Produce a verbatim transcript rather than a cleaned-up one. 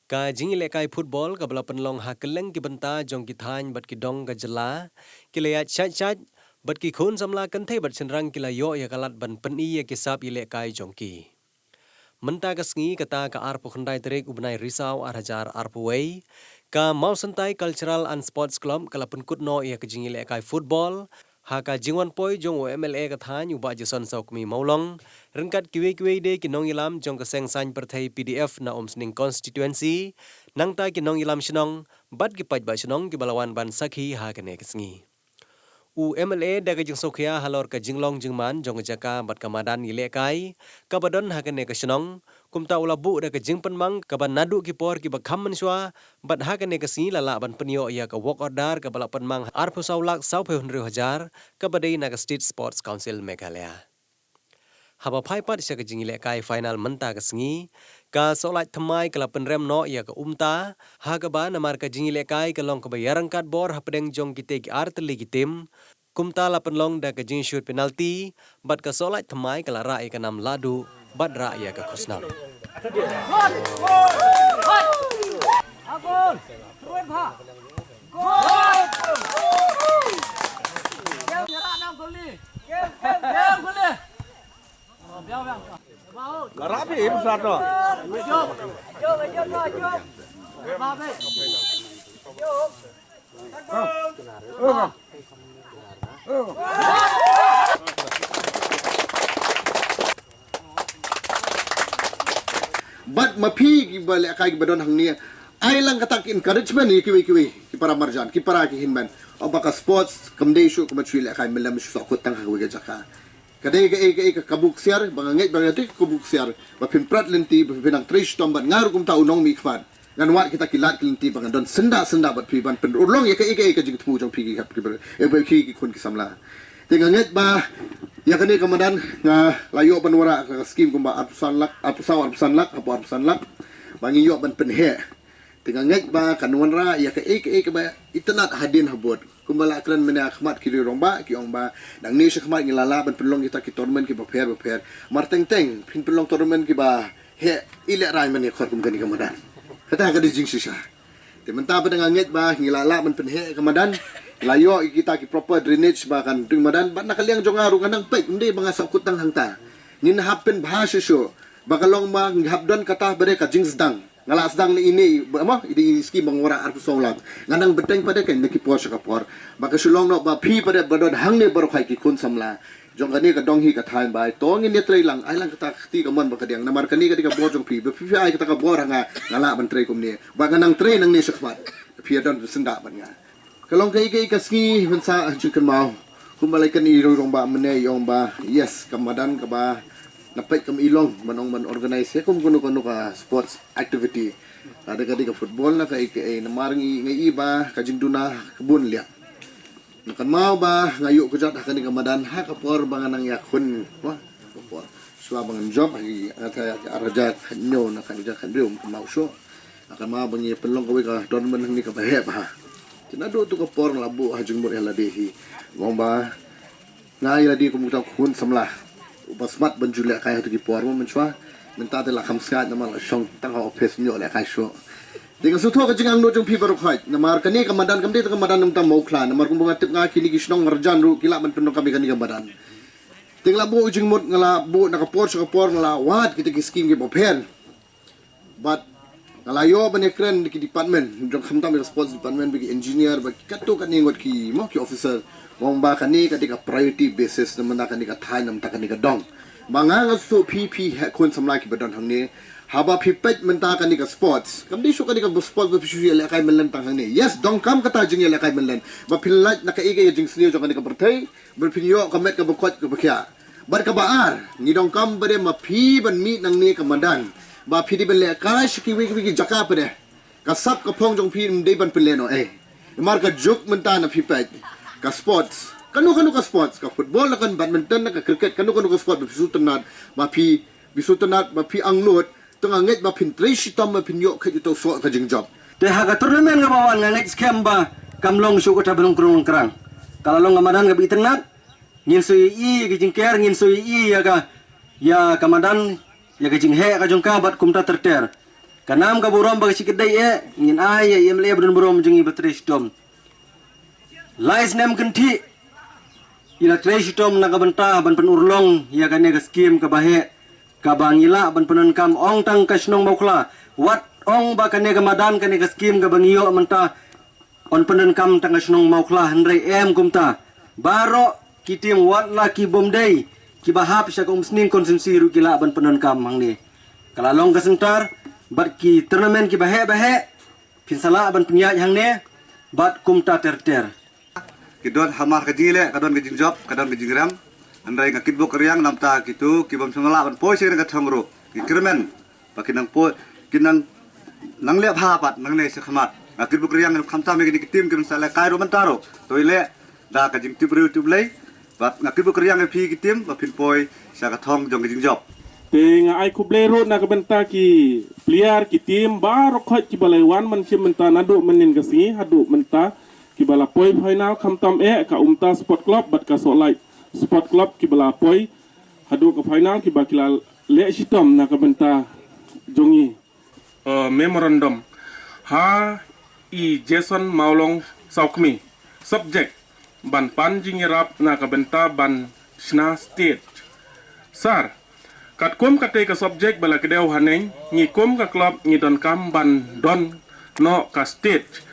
Ka jingïalehkai football kaba la pynlong ha kylleng ki bynta jong ki thaiñ bad ki dong ka jylla, ki la ïaid shait shait, bad ki khun samla kynthei bad shynrang ki la ïoh ïa ka lad ban pyni ïa ki sap ïalehkai jong ki. Mynta ka sngi, kata ka arphew khyndai tarik u bnai Risaw ar hajar arphew wei, ka Mawsyntai Cultural and Sports Club ka la pynkut noh ïa ka jingïalehkai football ha ka jingwan poi jong u M L A ka thaiñ u Bah Jason Sawkmie Mawlong, ryngkat kiwei kiwei de ki nongïalam jong ka seng saiñ pyrthei P D F na Umsning Constituency, nangta ki nongïalam shnong bad ki paidbah shnong kiba la wan ban sakhi ha kane ka sngi. U M L A da ka jingsngewkhia halor ka jinglong jingman jong ka jaka bad ka madan ïalehkai kaba don ha kane ka shnong, kumta u la buh da ka jingpynmang kaba naduh ki por kiba kham mynshuwa, bad ha kane ka sngi la lah ban pynïoh ïa ka work order kaba la pynmang arphew saw lak sawphew hynriew hajar, kaba dei na ka State Sports Council Meghalaya. Haba phai pat sha ka jingïalehkai final mynta ka sngi, ka Sohlight Thymmai ka la pynrem noh ïa ka umta, ha kaba namar ka jingïalehkai ka long kaba ïaryngkat bor hapdeng jong kitei ki ar tylli ki tim, kumta la pynlong da ka jingshut penalty, bad ka Sohlight Thymmai ka la rah ïa ka nam lahduh bad rah ïa ka khusnam. Bad ma phi kiba lehkai kiba don hangne, ai lang kata ki encouragement ïa kiwei kiwei, ki para marjan, ki para ki hynmen. Ong ba ka sports kam dei shuh kumba shu lehkai mynlem, shu sahkut tang ha kawei ka jaka. Ka dei kaei kaei ka kabu ksiar, ba nga ngeit ba ka dei ka kabu ksiar, ba phin prat lynti, ba phin nang trei shitom bad nga ruh kumta u nongmihkhmat. Ngan wad kita ki lad ki lynti ba ngan don syndah syndah bad phi ban pynurlong ïa kaei kaei ka jingthmu jong phi ki khap ki ber, eh, ba phi ki khun ki samla. Te nga ngeit ba ïa kane ka madan nga la ïoh ban wanrah ka skim kumba arphew san lak, arphew saw, arphew san lak, hapoh arphew san lak, ba ngi ïoh ban pynheh. Te nga ngeit ba kan wanrah ïa kaei kaei kaba itynnad hadien habud. Kumba la kren mynne ha khmat ki rangbah, ki ong ba nangne sha khmat ngi la lah ban pynlong kita ki tournament kiba pher ba pher. Mar teng teng phin pynlong tournament kiba heh ïalehrain mynne khor kum kane ka madan. Kata ka dei jingshisha. Te mynta pat nga ngeit ba ngi la lah ban pynheh ka madan. La ïoh ïa kita ki proper drainage ba kan tu madan. Bad na ka liang jong nga ruh nga nang peit, ym dei ba nga sahkut tang hangta. Ngin hap pynbha shuh shuh ba ka long ba ngi hap don kata ba dei ka jingsdang. Nga la sdang na ine, ba, mo, ine, ine skim ba nga wanrah arphew saw lak. Nga nang bteng pat de kein na ki por sha ka por. Ba ka shu long noh ba phi pat de ba don hangne baroh hi ki khun samla jong kane ka dong hi ka thaiñ ba ai to ngin ïatrei lang, ai lang kata ka kti kamon ba ka diang. Namar kane ka dei ka bor jong phi, ba phi phi ai kata ka bor ha nga, nga lah ban trei kumne. Ba nga nang trei nangne sha khmat, phi ïa don syndah bad nga. Ka long kaei kaei ka sngi ban sah jingkynmaw. Kumba la ïakren i rangbah mynne, i ong ba, yes, ka madan kaba na peit kam i long ban ong ban organize ïa kum kano kano ka sports activity. Lada ka dei ka football ne kaei kaei, namar ngi, nga i ba ka jingduna ka bun liang. Nga kynmaw ba nga ïoh kjat ha kane ka madan ha ka por ba nga nang ïakhun, wah, ka por. Shuwa ba ngan jop ha ki, nga tharai ar hajar khathynñiew ne ar hajar khathynriew, kynmaw shuh. Nga kynmaw ba ngi pynlong kawei ka tournament hangne kaba heh bha. Te naduh tu ka por nga la buh ha jingmut ïa lade hi. Nga ong ba nga ïa lade kum uta u khun samla uba smat ban ju lehkai ha tu ki por, mo, mynshuwa. Mynta te la kham sngaid namar la shong tang ha office, ym ïoh lehkai shuh. Te nga sngewthuh ka jingangnud jong phi baroh khoit. Namar kane ka madan kam dei tang ka madan na bynta Mawkhla. Namar kumba nga tip nga kine ki shnong marjan ruh ki lah ban pyndonkam ïa kane ka madan. Te nga la buh jingmut, nga la buh na ka por sha ka por, nga la wad kita ki skim kiba pher. Bad nga la ïoh ban ïakren ki department jong, khamtam ka sports department, ba ki engineer, ba ki katto katne ngut ki, mo, ki officer. Ong ba kane ka dei ka priority basis na bynta kane ka thaiñ, na bynta kane ka dong. Ba nga nga sngewthuh phi, phi heh khun samla kiba don hangne. Haba phi peit mynta kane ka sports, kam dei shuh kane ka sports ba phi shu ïalehkai mynlem tang hangne. Yes, donkam kata jingïalehkai mynlem. Ba phin lait na kaei kaei ka jingsniew jong kane ka pyrthei. Ba phin ïoh ka met kaba koit kaba khiah. Bad kaba ar, ngi donkam ba dei ma phi ban mih nangne ka madan. Ba phi dei ban lehkai sha kiwei kiwei ki jaka pat de. Ka sap ka phong jong phi ym dei ban pynlehnohei. Namar ka juk mynta na phi peit. Ka sports. Kano kano ka sports, ka football ne ka badminton ne ka cricket, kano kano ka sports ba phi sngewtynnat, ba phi, phi sngewtynnat, ba phi angnud, te nga ngeit ba phin trei shitom ba phin ïoh kheit uta u soh ka jingjop. Te ha ka tournament kaba wan nga ngeit skhem ba kam long shuh kata ba long krung long krang. Ka la long ka madan kaba itynnat. Ngin sa ïohi ïa ka jingker, ngin sa ïohi ïa ka, ïa ka madan, ïa ka jingheh ka jong ka bad kumta ter ter. Ka nam ka burom ba ka shikit dei eh, ngin ai ïa i M L A ba don burom jong ngi ba trei shitom. Lai snem kynthih i la trei shitom na ka bynta ban pynurlong ïa kane ka skim kaba heh, kaba ngi lah ban pyndonkam ong tang ka shnong Mawkhla. Wat ong ba kane ka madan, kane ka skim kaba ngi ïoh mynta yn pyndonkam tang ka shnong Mawkhla, hynrei em kumta. Baroh ki tim, wat la ki bym dei kiba hap sha ka Umsning constituency ruh ki lah ban pyndonkam hangne. Ka la long ka syntar bad ki tournament kiba heh ba heh, phin sa lah ban pynïaid hangne bad kumta ter ter. Ki don hamar ka jingleh, ka don ka jingjop, ka don ka jingrem. Hynrei nga kitbok riang namta kito ki bym shym lah ban poi sha ka thong ruh, ki kyrmen ba ki nang poi, ki nang, nang leh bha pat nangne sha khmat. Nga kitbok riang khamtam ïa kine ki tim ki ban sa lehkai ruh mynta ruh. To ïaleh da ka jingtip briew tip Blei. Bad nga kitbok riang ïa phi ki tim ba phin poi sha ka thong jong ka jingjop. Te nga ai khublei ruh na ka bynta ki player, ki tim baroh khoit kiba la wan mynsiem mynta naduh mynnin ka sngi haduh mynta, kiba la poi final khamtam eh ka Umta Sport Club bad ka Sohlait Sport Club, kiba la poi haduh ka final, kiba ki la leh shitom na ka bynta jong ngi. Uh, memorandum ha i Jason Mawlong Sawkmi. Subject: ban pan jingïarap na ka bynta ban shna state. Sir, katkum katei ka subject ba la kdew haneng, ngi kum ka club ngi donkam ban don noh ka state